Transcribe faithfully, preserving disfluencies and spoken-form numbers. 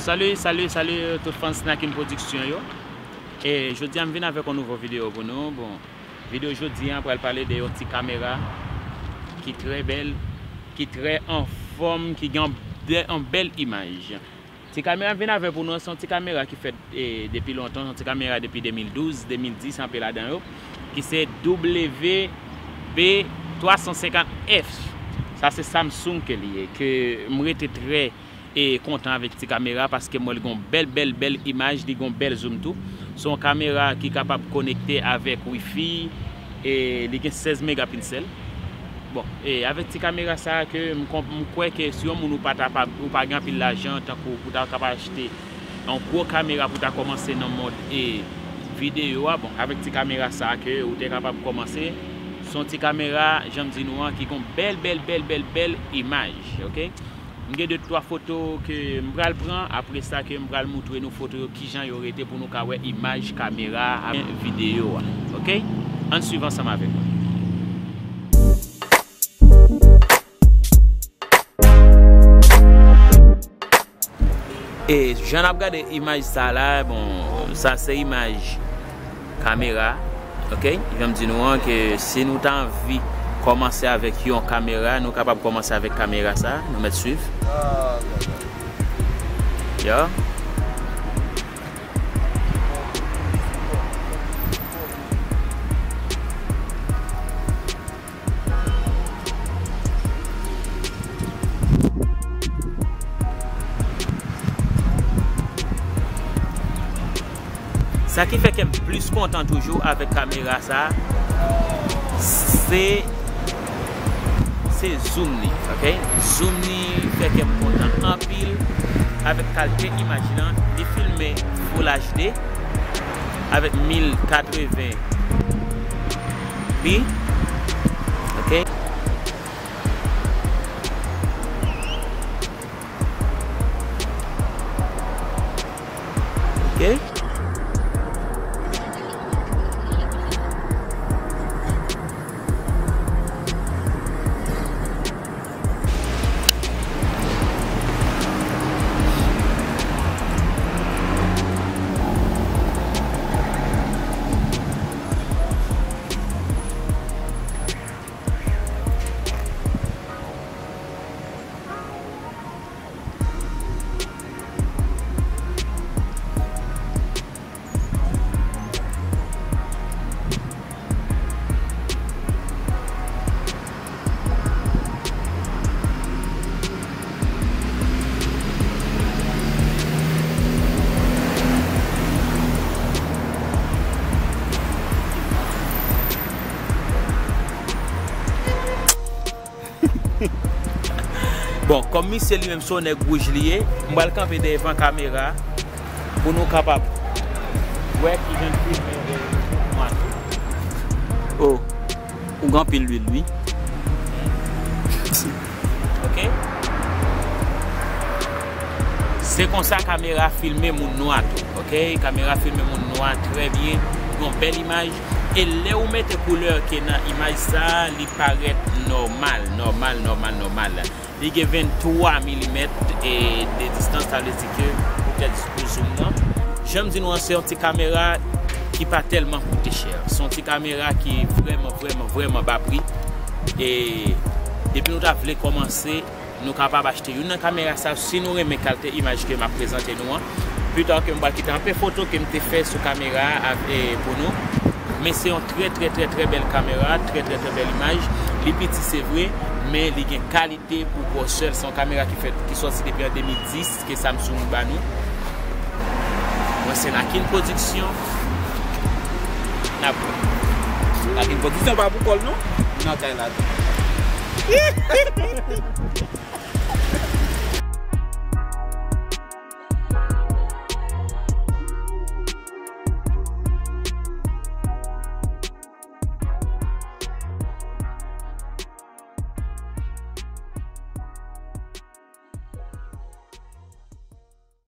Salut, salut, salut tout fans Nakin Production yo. E jodi a m vin avèk yon nouvo videyo pou nou. Bon, videyo jodi a pral pale de yon ti kamera ki trè bèl, ki trè anfòm, ki gen yon bè-, yon bèl imaj. Ti kamera m vin avè pou nou an, se yon ti kamera ki fèt, e, depi lontan, se yon ti kamera depi de mil douz, de mil dis anpe ladan yo, ki se W B twa san senkant F. Sa se Samsung ke li ye, ke m rete trè, e, kontan avèk ti kamera paske m wè l gen yon bèl, bèl, bèl imaj, li gen yon bèl zoom tou. Se yon kamera ki kapab konekte avèk wifi, e li gen sèz megapiksèl. Bon, e avèk ti kamera sa a ke m konp-, m kwè ke si yon moun ou pa ta pa, ou pa gen anpil lajan, tankou pou ta kapab achte yon gwo kamera pou ta kòmanse nan mond e videyo a, bon, avèk ti kamera sa a ke ou te kapab kòmanse, se yon ti kamera, jan m di nou an, ki gon bèl, bèl, bèl, bèl, bèl imaj, oke? M gen de twa foto ke m pral pran, apre sa ke m pral moutre nou foto yo, kijan yo rete pou nou ka wè imaj kamera a, videyo a. Oke? Ann swiv ansanm avèk mwen. E jan n ap gade imaj sa la, bon, sa se imaj kamera, oke? Jan m di nou an, ke si nou ta anvi kòmanse avèk yon kamera, nou kapab kòmanse avèk kamera sa, nou mèt swiv. Yo. Sa ki fè ke m plis kontan toujou avèk kamera sa, se, se zoom li, oke? Zoom li fè ke m kontan anpil avèk kalite imaj lan. Li filme Full H D avèk mil katreven pi, oke? Oke. Bon, kòm misye li menm se yon nèg wouj li ye, m pral kanpe devan kamera pou nou kapab wè kijan l filme, e, nwa tou. Oh, ou gen anpil lwil, wi. Oke. Se konsa kamera filme moun nwa tou. Oke, kamera filme moun nwa trè byen, yon bèl imaj. E lè ou mete koulè ke nan imaj sa, li parèt nòmal, nòmal, nòmal, nòmal. Li gen venntwa milimèt, e, de distans, sa vle di ke poutèt pou zoom nan. Jan m di nou an, se yon ti kamera ki pa tèlman koute chè. Se yon ti kamera ki vrèman, vrèman, vrèman ba pri. E depi nou ta vle kòmanse, nou kapab achte youn nan kamera sa yo si nou renmen kalite imaj ke m ap prezante nou an. Pita ke m pral kite anpil foto ke m te fè sou kamera a, e, pou nou. Men se yon trè, trè, trè, trè bèl kamera, trè, trè, trè bèl imaj. Li piti, se vre, men li gen kalite pou gwosè l. Se yon kamera ki fèt, ki sòti depi an de mil dis, ke Samsung ba nou. Mwen se Nakin Production. N ap wè. Nakin Production pa pou kò l non. Nan kay la tou.